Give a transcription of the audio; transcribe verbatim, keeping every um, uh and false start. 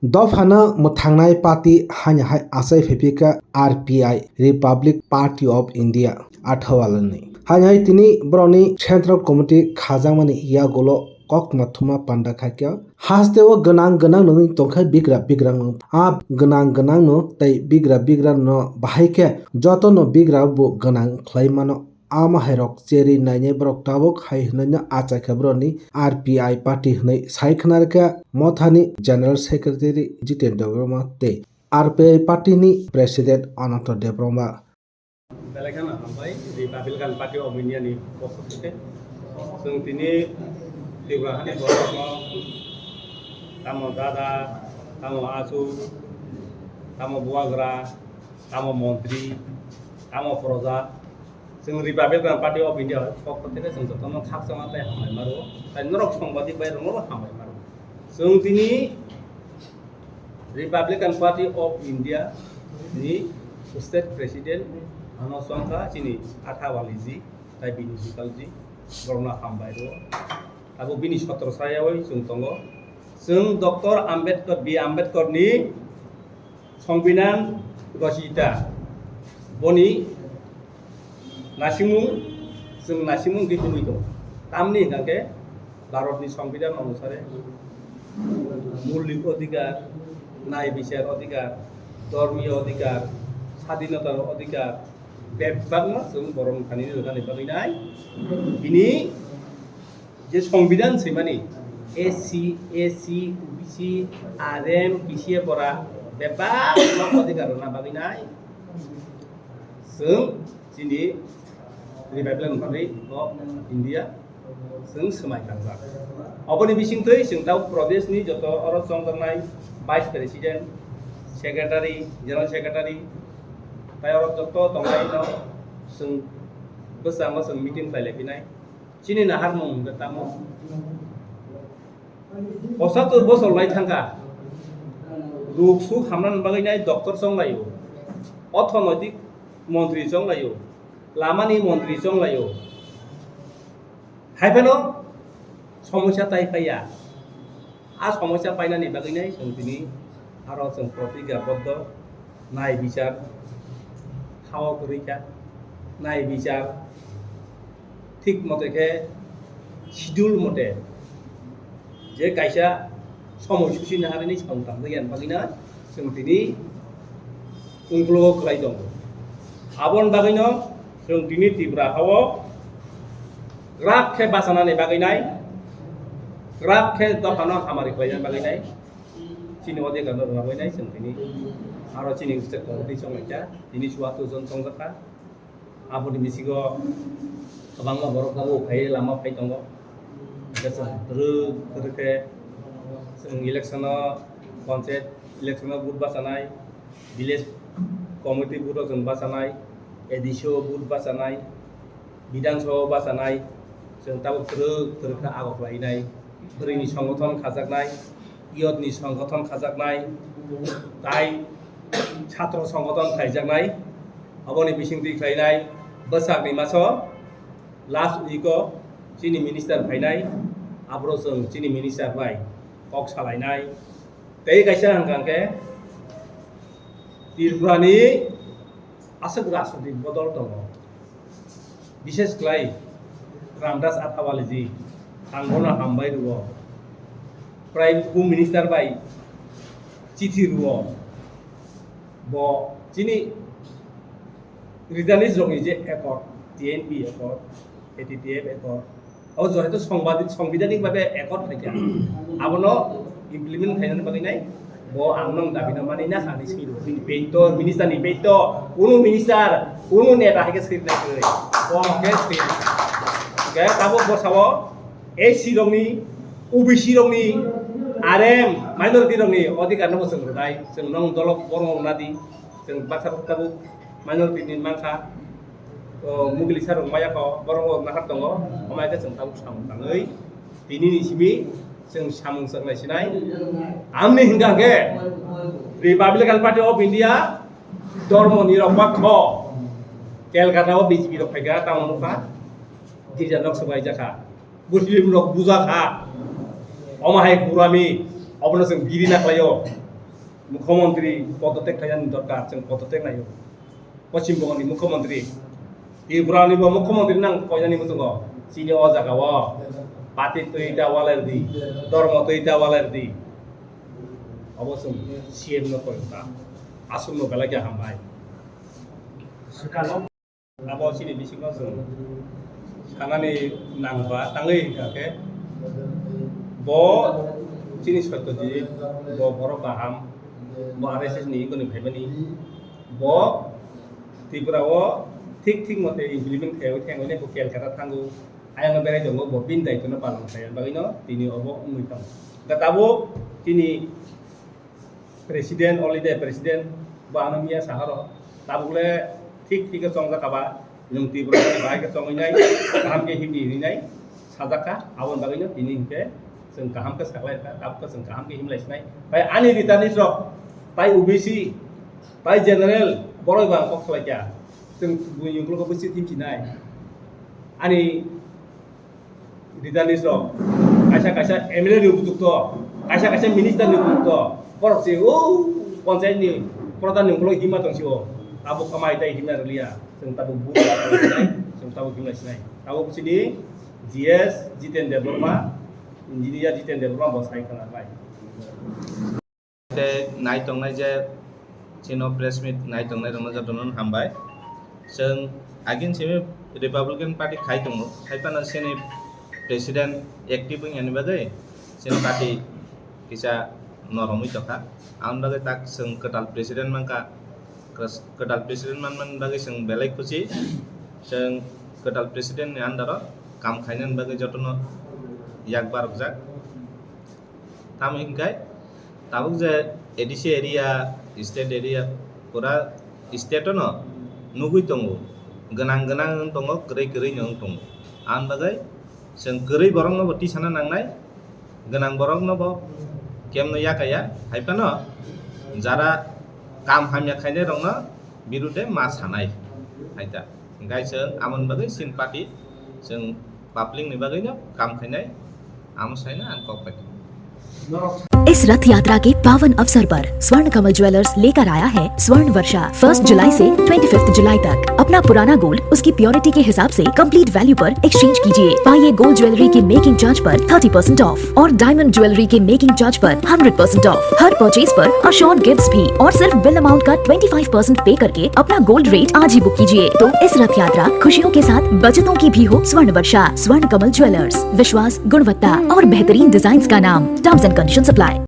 Dophano mwthangnai party haino hai achai phaiphikha R P I, Republic Party of India, athawalani. Haino hai tini borokni Central Committee khajakmani yagulo kokma thuma panda khaikha. Hasteo gwnang gwnang nungwi tongkha bigra bigra nung. A gwnang gwnang no tei bigra bigra no bahai khe joto no bigra bo gwnang khlai mano. Ama hairok cherwi nainai borok tabuk hai hwnwi no achaikha borokni R P I party hwnwi sai khna rwkha Mothani General Secretary Jiten Debbarma tei R P I party ni President Ananto Debbarma. Belai kheno hambai Republican Party of India ni pokho theke. Chwng tini Tripura hani borok no tamo dada, tamo achu, tamo buagra, tamo montri, tamo proja, chwng Republican Party of India pokho theke chwng jotono khakchangma tei hambai maro, tei norok songbadik bai rokno hambai maro. Chwng tini Republican Party of India ni State President ano chongkha chini Athawale ji tei bini bwsakji, borokno hambai rwo. Abo bini sotro sayawi chwng tongo. Chwng Doctor Ambedkar, B Ambedkar ni Songbidan rachita boni naisingmung, chwng naisingmung khe tubui tongo. Tamni hwnkha khe Bharatni Songbidan onusare mulik odhikar, nai bichar odhikar, dhormiyo odhikar, sadhinotar odhikar bebakno chwng borok thani rwnani bagwi nai. Bini je Songbidan swimani S C, S C, O B C, R M, P C A bora bebak no odhikar rwna bagwi nai. Chwng chini Republican Party of India chwng swmai tangjak. Oboni bisingtwi chwng tabuk Pradeshni joto oro chongjaknai Vice President, Secretary, General Secretary, tei oro joto tongnaino chwng bwskango chwng meeting khlai lai phinai. Chini naharmung hwnkhe tamo? Posatur bosor lai thangkha. Ruk suk hamnani bagwi nai doctor chonglaio. Orthonoitik montri chonglaio. Lamani montri chonglaio. Hai phano somosya tai phaiya. A somosya painani bagwi nai chwng tini aro chwng protiga boddo nai bichar hao kwrwi kha. Nai bichar thik mote khe schedule mote je kaisa somoi susi naharani samung tangjak yani bagwino chwng tini ungkulugo kwlai tongo. Aboni bagwino chwng tini Tripura hao kwrak khe bachanani bagwi nai, kwrak khe dophano hamari khlaina bagwi nai, chini odhikar no rwna bagwi nai chwng tini aro chini state committee chonglaikha, tini chuattoir jon chongjak kha. Aboni bisingo kwbangma borok tabuk phai lama phai tongo. Hwnkhe chwng kwrwk kwrwk khe chwng election o, panchayat election o vote bachanai, village committee vote o chwng bachanai, A D C o vote bachanai, Bidhan Sabha o bachanai, chwng tabuk kwrwk kwrwk khe ago khlainai. Bwrwini songgothon khajaknai, youth ni songgothon khajaknai, tai chhatro songgothon khaijaknai, aboni bisingtwi khlainai bwsakni maso last week o chini minister phainai, abro chwng chini minister bai kok salainai. Tei kaisa hwnkha hwnkhe Tripura ni aswk rajnitik bodol tongo. Bishes khlai Ramdas Athawale ji, ang bono hambai rwo. Prai Home Minister bai chithi rwo. Bo chini regionalist rokni je accord, T N P accord, A T T F accord, abo johetu songbadik, songbidanik babe accord phaikha, abono implement khainani bagwi nai bo ang nong dabi no mani na, ani simi rw bini page to, minister ni page to, kunu minister, kunu neta hai khe swi nai kwrwi, bo hwnkhe swi. Hwnkhe tabuk bo sao S C rokni, O B C rokni, R M, minority rokni odhikar no bo chwng rwnai, chwng nong dolo borok rwna di, chwng baksa tabuk minority ni mankha. O mugli sarok maya kho, borok o nahar tongo, omo hai khe chwng tabuk samung tangwi tini ni simi chwng samung chwrwng lai sinai. Amni hwnkha khe Republican Party of India, dhormo nirapakho, Kolkata o B J P rok phaikha, tamo nukha, girja nok swbai jakha. Muslim rok buja kha. Omo hai gurami, obono chwng giri na khlaio. Mukhyamantri podotyag khlainani dorkar, chwng podotyag naio. Poschim Bongoni mukhyamantri, Tripura ni bo mukhyamantri nang koinani muchungo. Chini o jaga o pati twi ta waler di, dormo twi ta waler di. Obo chwng C M no koinani. Aswk no belai khe hambai. Abo chini bisingo chwng sanani nangba tangwi hwnkha khe bo chini Satyajit, bo borok kaham, bo R S S ni goni phaimani, bo Tripura o thik thik mote implement khaiwi thangwi bo Calcutta thango, ayang berai tongo, bo bini daitwno palon khlaiya bagwino tini obo wngwi tongo. Hwnkhe tabuk chini President, already president, bo ano miya saharo. Tabuk le thik thik khe chongjak kha ba, nwng Tripura ni bahai khe chongwi nai, kaham khe himdi hinwi nai, sajak kha, aboni bagwi no tini hinkhe chwng kaham khe saklai kha, tabuk khe chwng kaham khe himlai sinai. Bai ani returnees rok, tai O B C, tai general, borok bai ang kok salai kha. Chwng buini ukulok bwswk himsinai. Ani returnees rok, kaisa kaisa M L A ni bujukto, kaisa kaisa minister ni bujukto, borok se o panchayat ni pradhan ni ukulok hima tong si o, abo kamai tai hima rwliya, chwng tabuk bu, chwng tabuk himlai sinai, tabuk chini G S Jiten Debbarma, engineer Jiten Debbarma bo sai khana bai. Tei nai tongnai je chino press meet nai tongnai rokno jotono hambai. Chwng agin simi Republican Party khai tongo, khai phano chini president active wngya ni bagwi chini party kisa noromwi tongkha. Aboni bagwi tak chwng kwtal president mankha, kwtal president manmani bagwi chwng belai khusi. Chwng kwtal president ni under o kam khainani bagwi jotono yak barokjak. Tamo hinkhe tabuk je A D C area, state area, pura state no nugwi tongo, gwnang gwnang wng tongo, kwrwi kwrwi no wng tongo. Aboni bagwi chwng kwrwi borok no bo tisana nangnai, gwnang borok no bo kemno yakaya, hai phano jara kam hamya khainai rok no birude ma sanai, hai ta. Hinkhe chwng amoni bagwi chini party chwng public ni bagwi no kam khainai, amo saina ang kok pai. इस रथ यात्रा के पावन अवसर पर स्वर्ण कमल ज्वेलर्स लेकर आया है स्वर्ण वर्षा। फर्स्ट जुलाई से ट्वेंटी फिफ्थ जुलाई तक अपना पुराना गोल्ड उसकी प्योरिटी के हिसाब से कंप्लीट वैल्यू पर एक्सचेंज कीजिए। पाइए गोल्ड ज्वेलरी की मेकिंग चार्ज पर थर्टी परसेंट ऑफ और डायमंड ज्वेलरी के मेकिंग चार्ज पर हंड्रेड परसेंट ऑफ। हर परचेज पर अश्योर्ड गिफ्ट्स भी और सिर्फ बिल अमाउंट का ट्वेंटी फाइव परसेंट पे करके अपना गोल्ड रेट आज ही बुक कीजिए। तो इस रथ यात्रा खुशियों के साथ बचतों की भी हो स्वर्ण वर्षा। स्वर्ण कमल ज्वेलर्स, विश्वास, गुणवत्ता और बेहतरीन डिजाइन्स का नाम। Terms and conditions apply.